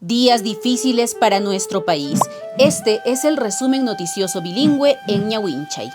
Días difíciles para nuestro país. Este es el resumen noticioso bilingüe en Ñawinchay.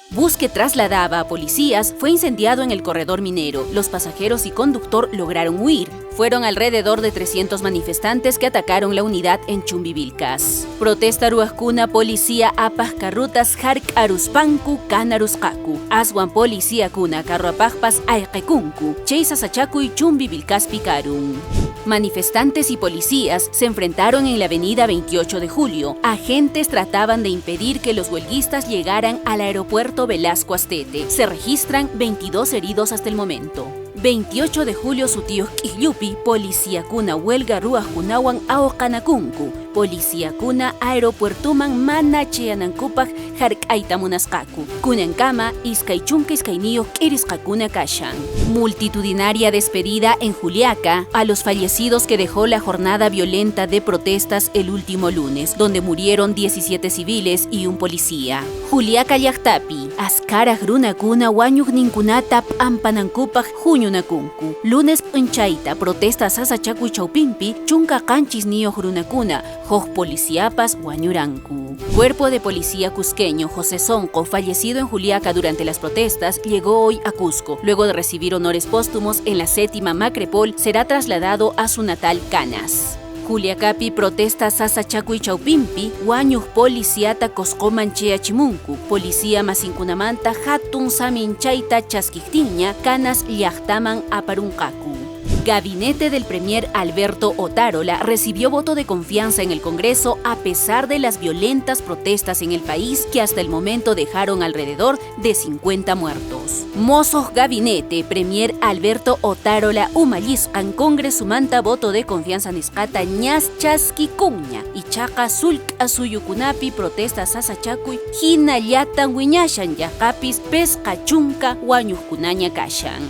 Bus que trasladaba a policías fue incendiado en el corredor minero. Los pasajeros y conductor lograron huir. Fueron alrededor de 300 manifestantes que atacaron la unidad en Chumbivilcas. Protesta ruajkuna policía apaq carrutas hark'aruspanku kanarusqaku. Aswan policíakuna carroapaqpas ayqikunku. Chay sasachakuy Chumbivilcaspi karun. Manifestantes y policías se enfrentaron en la avenida 28 de Julio. Agentes trataban de impedir que los huelguistas llegaran al aeropuerto Velasco Astete. Se registran 22 heridos hasta el momento. 28 de julio sutiyuq k'ikllupi policíakuna huelga ruwaqkunawan awqanakunku. Policíakuna aeropuertoman mana chayanankupaq hark'ayta munasqaku. Kunankama 22 k'irisqakuna kashan. Multitudinaria despedida en Juliaca a los fallecidos que dejó la jornada violenta de protestas el último lunes, donde murieron 17 civiles y un policía. Juliaca llaqtapi, askaraq runakuna wañuqninkunata p'ampanankupaq huñunakunku. Lunes p'unchayta protesta sasachakuy chawpinpi 17 runakuna, huk policiapas wañuranku. Cuerpo de policía cusqueño José Sonco, fallecido en Juliaca durante las protestas, llegó hoy a Cusco. Luego de recibir honores póstumos en la séptima Macrepol, será trasladado a su natal Canas. Juliacapi protesta sasachakuy chawpinpi, wañuq policiata Coscoman chayachimunku. Policía masinkunamanta hatun saminchayta chaskiqtinña, Canas llaqtaman aparunqaku. Gabinete del Premier Alberto Otárola recibió voto de confianza en el Congreso a pesar de las violentas protestas en el país que hasta el momento dejaron alrededor de 50 muertos. Musuq Gabinete, Premier Alberto Otárola umallisqan Congresumanta voto de confianza nisqata ñas chaskikunña. Ichaqa sullk'a suyukunapi protesta sasachakuy hinallatan wiñashan yaqapis 50 wañuqkunaña kashan.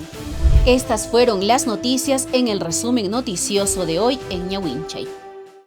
Estas fueron las noticias en el resumen noticioso de hoy en Ñawinchay.